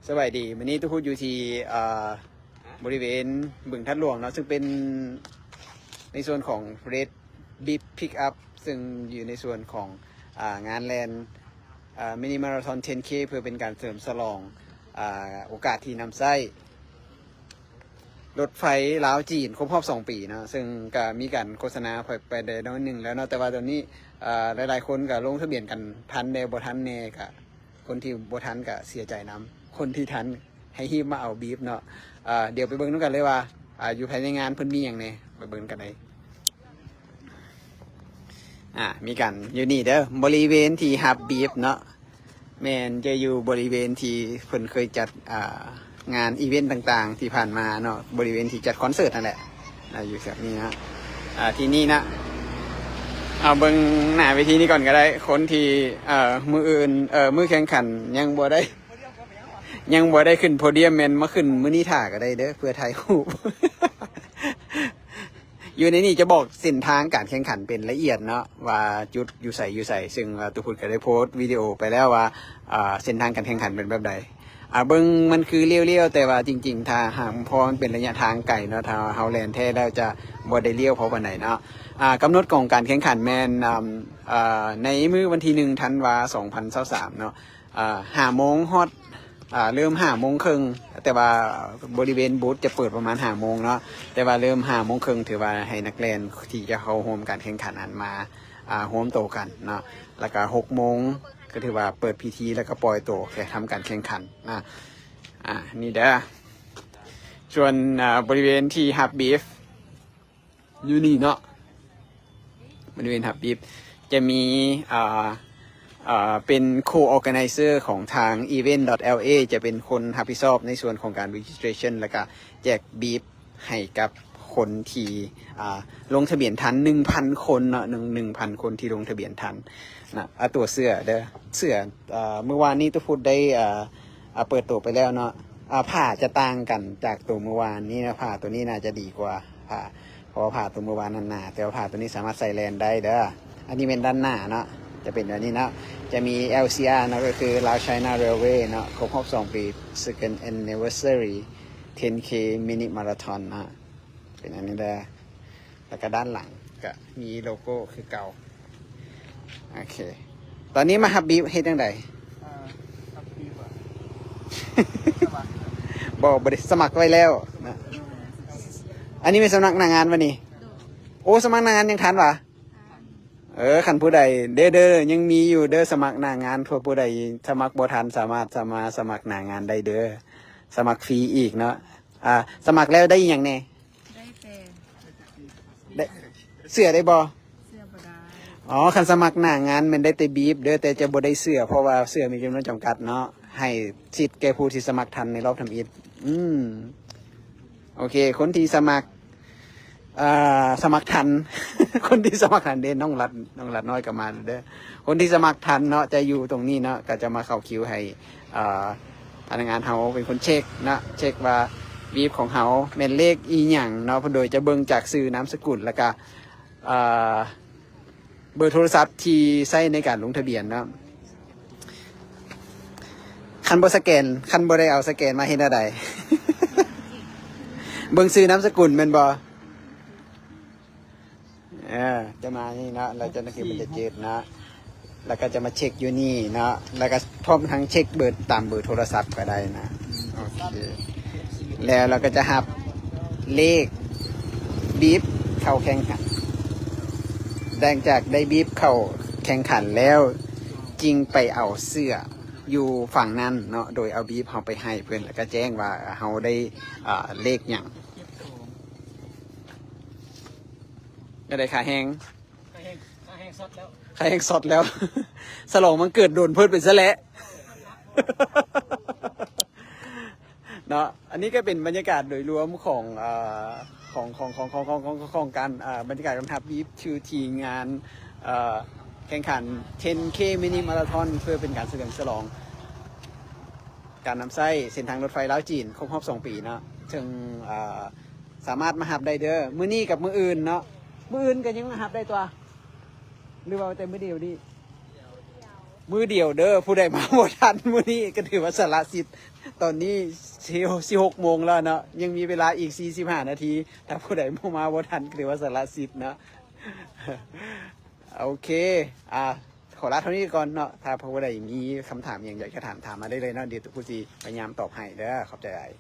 ສະບາຍດີ ມື້ນີ້ຕູ້ພຸດຢູ່ທີ່ ເອີ ບໍລິເວນບຶງທາດຫຼວງເນາະ ເຊິ່ງເປັນໃນສ່ວນຂອງ Red Beef Pickup ເຊິ່ງຢູ່ໃນສ່ວນຂອງ ອາ ງານແລ່ນ ອາ Mini Marathon ten K ເພື່ອເປັນການເສີມສະຫຼອງ ອາ ໂອກາດທີ່ນຳໃຊ້ ລົດໄຟລາວ-ຈີນຄົບຮອບສອງປີເນາະ ເຊິ່ງກະມີການໂຄສະນາໄປໄດ້ໜ້ອຍໜຶ່ງແລ້ວເນາະ ແຕ່ວ່າຕອນນີ້ ເອີ ຫຼາຍໆຄົນກະລົງທະບຽນກັນທັນແດ່ບໍ່ທັນແດ່ ກະຄົນທີ່ບໍ່ທັນກະເສຍໃຈນຳ ຄົນທີ່ທັນໃຫ້ຮີບມາເອົາບີບເນາະ. ເອີ ດຽວໄປເບິ່ງນຳກັນເລີຍວ່າ ອາ ຢູ່ພາຍໃນງານເພິ່ນມີຫຍັງແດ່ ໄປເບິ່ງກັນເລີຍ. ອາ ມີກັນຢູ່ນີ້ເດີ ບໍລິເວນທີ່ຮັບບີບເນາະ ແມ່ນຈະຢູ່ບໍລິເວນທີ່ເພິ່ນເຄີຍຈັດ ອາ ງານອີເວັນຕ່າງໆທີ່ຜ່ານມາເນາະ ບໍລິເວນທີ່ຈັດຄອນເສີດນັ້ນແຫຼະ ອາ ຢູ່ແຖວນີ້ນະ ອາ ທີ່ນີ້ນະ. ເອົາເບິ່ງໜ້າເວທີນີ້ກ່ອນກໍໄດ້ ຄົນທີ່ ເອີ ມື້ອື່ນ ເອີ ມື້ແຂ່ງຂັນຍັງບໍ່ໄດ້ ຍັງບໍ່ໄດ້ຂຶ້ນໂພດຽມ ແມ່ນມາຂຶ້ນມື້ນີ້ຖ້າກໍໄດ້ເດີ ເພື່ອຖ່າຍຮູບ. ຢູ່ໃນນີ້ຈະບອກເສັ້ນທາງການແຂ່ງຂັນເປັນລະອຽດເນາະ ວ່າຈຸດຢູ່ໃສຢູ່ໃສ ເຊິ່ງວ່າຕູ້ພຸດກໍໄດ້ໂພສວິດີໂອໄປແລ້ວວ່າ ອາ ເສັ້ນທາງການແຂ່ງຂັນເປັນແບບໃດ. ອາ ເບິ່ງມັນຄືລ້ຽວໆ ແຕ່ວ່າຈິງໆ ຖ້າຫາກ ເພາະວ່າມັນເປັນໄລຍະທາງໄກເນາະ ຖ້າເຮົາແລ່ນແທ້ແລ້ວຈະບໍ່ໄດ້ລ້ຽວພໍປານໃດເນາະ. ອາ ກຳນົດຂອງການແຂ່ງຂັນແມ່ນ ອາ ໃນມື້ວັນທີໜຶ່ງ ທັນວາ ສອງພັນຊາວສາມເນາະ ອາ ຫ້າໂມງຮອດ ອາ ເລີ່ມຫ້າໂມງເຄິ່ງ ແຕ່ວ່າບໍລິເວນບູດຈະເປີດປະມານຫ້າໂມງເນາະ ແຕ່ວ່າເລີ່ມຫ້າໂມງເຄິ່ງ ຖືວ່າໃຫ້ນັກແລ່ນທີ່ຈະເຂົ້າຮ່ວມການແຂ່ງຂັນຫັ້ນມາ ອາ ຮວມໂຕກັນເນາະ ແລ້ວກະຫົກໂມງກໍຖືວ່າເປີດພິທີ ແລ້ວກະປ່ອຍໂຕແຂ່ງ ທຳການແຂ່ງຂັນນະ. ອາ ນີ້ເດີ ສ່ວນ ອາ ບໍລິເວນທີ່ຮັບບີບ ຢູ່ນີ້ເນາະ ບໍລິເວນຮັບບີບ ຈະມີ ອ່າ ອ່າ ເປັນ co-organizer ຂອງທາງ event dot L A ຈະເປັນຄົນຮັບຜິດຊອບໃນສ່ວນຂອງການ registration ແລ້ວກະແຈກບີບໃຫ້ກັບຄົນທີ່ ອ່າ ລົງທະບຽນທັນ ໜຶ່ງພັນຄົນເນາະ ໜຶ່ງ ໜຶ່ງພັນຄົນທີ່ລົງທະບຽນທັນນະ. ອາ ຕົວເສື້ອເດີ ເສື້ອ ອາ ມື້ວານນີ້ຕູ້ພຸດໄດ້ ອາ ອາ ເປີດໂຕໄປແລ້ວເນາະ. ອາ ຜ້າຈະຕ່າງກັນຈາກໂຕມື້ວານນີ້ນະ ຜ້າໂຕນີ້ໜ້າຈະດີກວ່າຜ້າ ເພາະວ່າຜ້າໂຕມື້ວານນັ້ນໜາ ແຕ່ວ່າຜ້າໂຕນີ້ສາມາດໃສ່ແລ່ນໄດ້ເດີ. ອັນນີ້ແມ່ນດ້ານໜ້າເນາະ ຈະເປັນແບບນີ້ເນາະ. ຈະມີ L C R ເນາະ ກໍຄື Lao China Railway ເນາະ ຄົບຮອບສອງປີ second anniversary ten K mini marathon ເນາະ ເປັນອັນນີ້ເດີ. ແລ້ວກະດ້ານຫຼັງກະມີໂລໂກ້ຄືເກົ່າ. ໂອເຄ ຕອນນີ້ມາຮັບບີບເຮັດຈັ່ງໃດ? ອ່າ ຮັບບີບ ບໍ່ ບໍ່ໄດ້ສະໝັກໄວ້ແລ້ວນະ. ອັນນີ້ແມ່ນສະໝັກໜ້າງານບໍ່ນີ້? ໂອ້ ສະໝັກໜ້າງານຍັງທັນຫວາ? ເອີ ຄັນຜູ້ໃດເດີ ເດີ ຍັງມີຢູ່ເດີ ສະໝັກໜ້າງານ. ຜູ້ ຜູ້ໃດສະໝັກບໍ່ທັນ ສາມາດສະ ມາສະໝັກໜ້າງານໄດ້ເດີ ສະໝັກຟຣີອີກເນາະ. ອ່າ ສະໝັກແລ້ວໄດ້ອີ່ຫຍັງແດ່? ໄດ້ແຕ່ ໄດ້ ເສື້ອໄດ້ບໍ່? ເສື້ອບໍ່ໄດ້. ອໍ ຄັນສະໝັກໜ້າງານແມ່ນໄດ້ແຕ່ບີບເດີ ແຕ່ຈະບໍ່ໄດ້ເສື້ອ ເພາະວ່າເສື້ອມີຈຳນວນຈຳກັດເນາະ. ໃຫ້ສິດແກ່ຜູ້ທີ່ສະໝັກທັນໃນລອບທຳອິດ. ອືມ ໂອເຄ ຄົນທີ່ສະໝັກ ອ່າ ສະໝັກທັນ ຄົນທີ່ສະໝັກທັນເດ້ ນ້ອງລັດ ນ້ອງລັດນ້ອຍກໍມາເດີ. ຄົນທີ່ສະໝັກທັນເນາະ ຈະຢູ່ຕົງນີ້ເນາະ ກໍຈະມາເຂົ້າຄິວໃຫ້ ອ່າ ພະນັກງານເຮົາເປັນຄົນເຊັກເນາະ ເຊັກວ່າບີບຂອງເຮົາແມ່ນເລກອີ່ຫຍັງເນາະ ໂດຍຈະເບິ່ງຈາກຊື່ນາມສະກຸນ ແລ້ວກະ ອ່າ ເບີໂທລະສັບທີ່ໃຊ້ໃນການລົງທະບຽນເນາະ. ຄັນບໍ່ສະແກນ ຄັນບໍ່ໄດ້ເອົາສະແກນມາເຮັດແນວໃດ? ເບິ່ງຊື່ນາມສະກຸນແມ່ນບໍ່? ເອີ ຈະມານີ້ເນາະ ແລ້ວເຈົ້າໜ້າທີ່ເພິ່ນຈະເຈັບເນາະ ແລ້ວກໍຈະມາເຊັກຢູ່ນີ້ເນາະ ແລ້ວກໍພ້ອມທັງເຊັກເບີ ຕາມເບີໂທລະສັບກໍໄດ້ນະ. ໂອເຄ ແລ້ວເຮົາກໍຈະຮັບເລກບີບເຂົ້າແຂ່ງຂັນ. ຫຼັງຈາກໄດ້ບີບເຂົ້າແຂ່ງຂັນແລ້ວ ຈຶ່ງໄປເອົາເສື້ອຢູ່ຝັ່ງນັ້ນເນາະ ໂດຍເອົາບີບເຮົາໄປໃຫ້ເພິ່ນ ແລ້ວກໍແຈ້ງວ່າເຮົາໄດ້ ອ່າ ເລກຫຍັງ. ແນວໃດ ຄ່າແຮງ? ຄ່າແຮງ ຄ່າແຮງຊັອດແລ້ວ ຄ່າແຮງຊັອດແລ້ວ. ສະຫຼອງວັນເກີດໂດນເພິ່ນໄປຊະແຫຼະເນາະ. ອັນນີ້ກໍເປັນບັນຍາກາດໂດຍລວມຂອງ ເອີ ຂອງ ຂອງ ຂອງ ຂອງ ຂອງ ຂອງ ຂອງການ ເອີ ບັນຍາກາດການຮັບບີບທີ່ ທີ່ງານ ເອີ ແຂ່ງຂັນ ເທັນເຄ ມິນິມາລາທອນ ເພື່ອເປັນການສະເຫຼີມສະຫຼອງການນຳໃຊ້ເສັ້ນທາງລົດໄຟລາວ-ຈີນຄົບຮອບສອງປີເນາະ. ເຊິ່ງ ເອີ ສາມາດມາຮັບໄດ້ເດີ ມື້ນີ້ກັບມື້ອື່ນເນາະ. ມື້ອື່ນກໍຍັງມາຮັບໄດ້ຕົວະ ຫຼືວ່າແຕ່ມື້ດຽວນີ້? ມື້ດຽວເດີ ຜູ້ໃດມາບໍ່ທັນມື້ນີ້ກໍຖືວ່າສະຫຼະສິດ. ຕອນນີ້ຊິ ຊິຫົກໂມງແລ້ວເນາະ ຍັງມີເວລາອີກສີ່ສິບຫ້ານາທີ. ຖ້າຜູ້ໃດບໍ່ມາບໍ່ທັນກໍຖືວ່າສະຫຼະສິດເນາະ. ໂອເຄ ອ່າ ຂໍລາເທົ່ານີ້ກ່ອນເນາະ. ຖ້າຜູ້ໃດມີຄຳຖາມຫຍັງຢາກຈະຖາມ ຖາມມາໄດ້ເລີຍເນາະ ດຽວຕູຄູຊິພະຍາຍາມຕອບໃຫ້ເດີ. ຂອບໃຈຫຼາຍ.